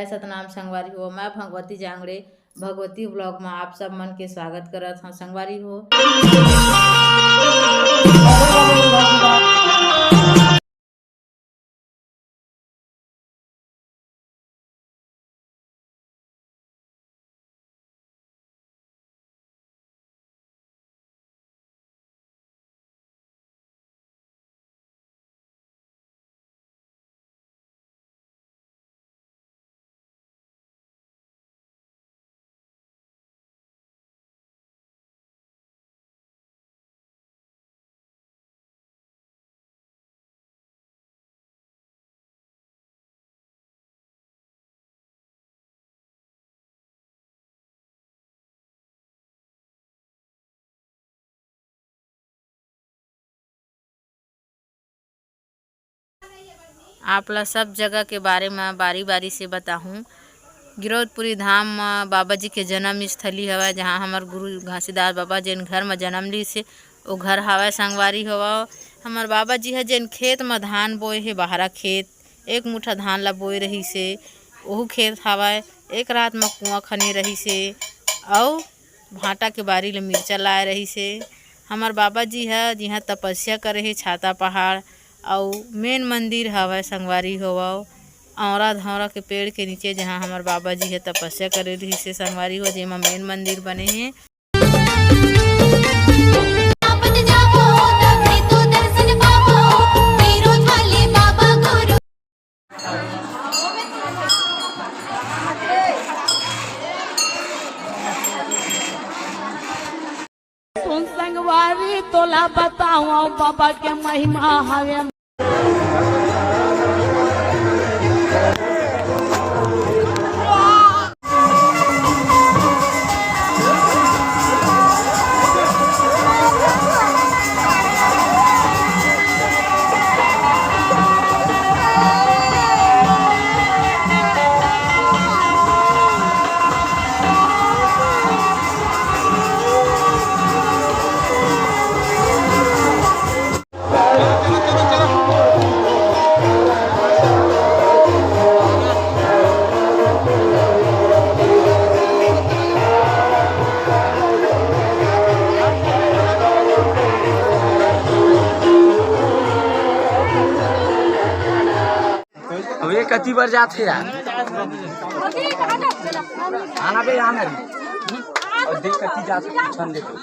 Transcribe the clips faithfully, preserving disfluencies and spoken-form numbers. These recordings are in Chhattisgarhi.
जय सतनाम संगवारी हो, मैं भगवती जांगड़े, भगवती vlog में आप सब मन के स्वागत करत हूँ संगवारी हो। आप ला सब जगह के बारे म बारी-बारी से बताहूँ। गिरौदपुरी धाम म बाबा जी के जन्म स्थली हवय, जहाँ हमर गुरु घासीदास बाबा जेन घर म जन्म लीस हे, ओ घर हवय संगवारी हो। हमर बाबा जी ह जेन खेत म धान बोए हे, बहरा खेत, एक मुठा धान ला बोए रहिस हे, ओहू खेत हवय। एक रात म कुआं खने रहिस हे, अउ भांटा के बारी ले मिर्चा लाए रहिस हे। हमर बाबा जी ह जिहां तपस्या करे हे छाता पहाड़, अउ मेन मंदिर हवय संगवारी होवव, औंरा धौंरा के पेड़ के नीचे, जहां हमर बाबा जी ह तपस्या करे रहिस हे संगवारी हो, जेमा मेन मंदिर बने हे। सुन संगवारी, तोला बतावं बाबा के महिमा हवे। अब ये कति बर जात हे यार? आना बे, आना रे। और देख कति जात हे, पीछन देखो।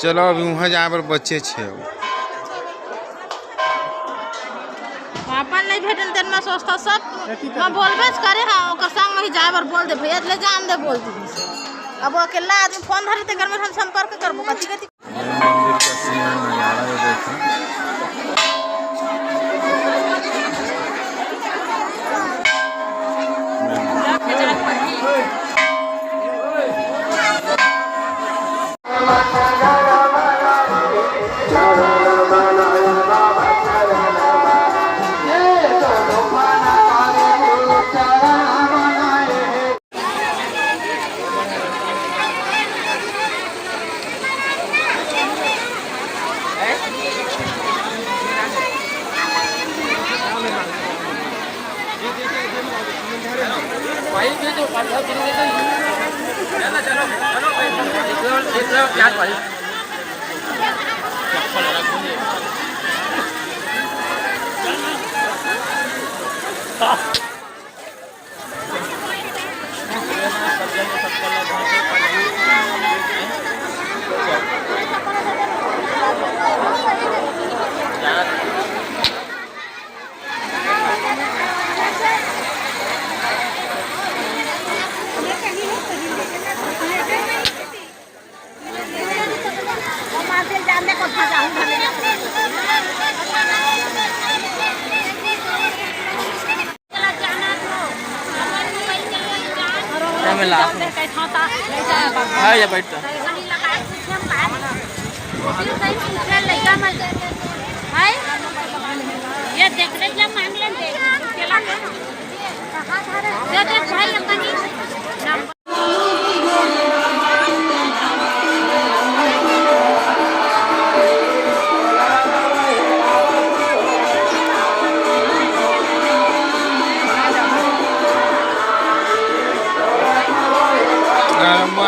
चलो, अभी उहाँ जाए बर बचे छे। अपन नहीं भेटल तेन में सोचता सब, मैं बोलबे करे हा, ओकर संग में ही जाए बर बोल दे भैया, ले जान दे बोल दे। अब वो अकेला आदमी फोन धरे, तेकर में हम संपर्क करबो, कथी कथी। मंदिर का सीन नजारा ये देखो। हाँ, या बैठता। ये देख रहे, जब मांग लेंगे, केला के। दे दे भाई, अपनी नंबर।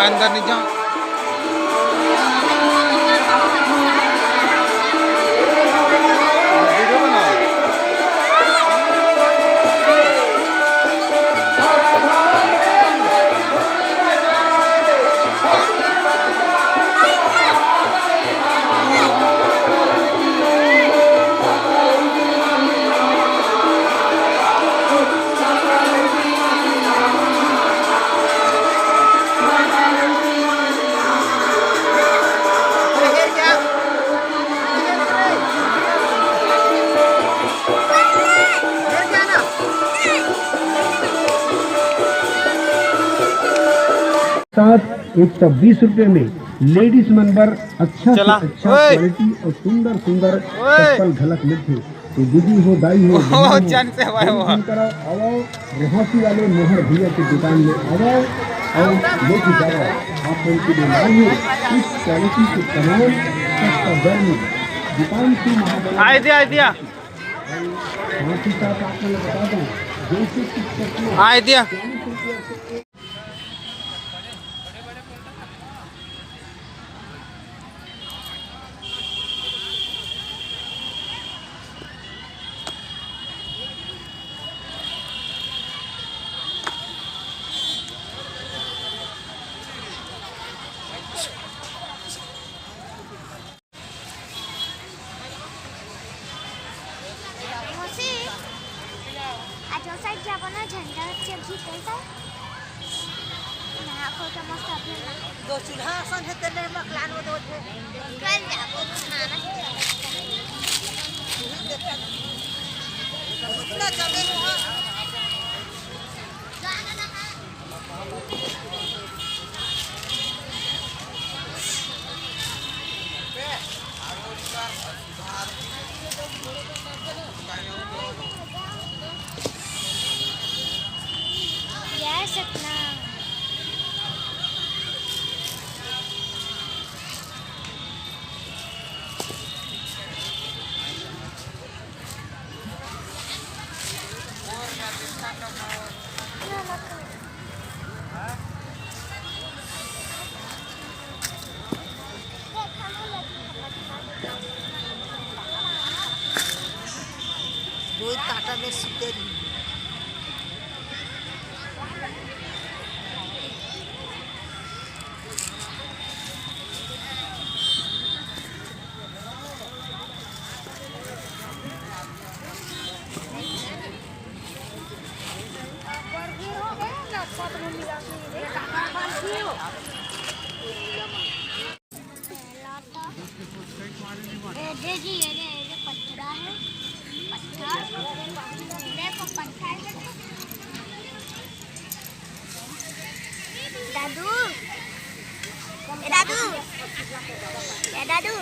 अंदर नहीं जाओ। साथ एक सौ बीस रुपए में लेडीज मन बर अच्छा से चला। अच्छा ओए। क्वालिटी और सुंदर सुंदर ओए। चप्पल घलक मिलथे। तो दीदी हो, दाई हो, ओहो, बहन हो, जन से भाई हो। करा, आवो, रेहासी वाले मोहर भैया के दुकान में आवो और लेके जाओ। आप मन के लिए लाए हैं इस क्वालिटी के तमाम सस्ता दर में। दुकान की महाबला आए दिया, आए दिया। साथ ही साथ आप लोग बता दें, जैसे कि चश्मा आए दिया। मौसी, आज ओ साइड जाबो ना, झंडा चढ़ही ते साइड। नहा खो के मस्त अभी ना। दो चूल्हा असन हे, तेल में मकलान वो दो थे। कल जाबो खाना। उतना चले हो। रोहित काटा में सीधे रही। ये दे जी, ये दे, ये दे, पत्थर है, पत्थर, देखो, पत्थर है। दादू, ए दादू, ए दादू,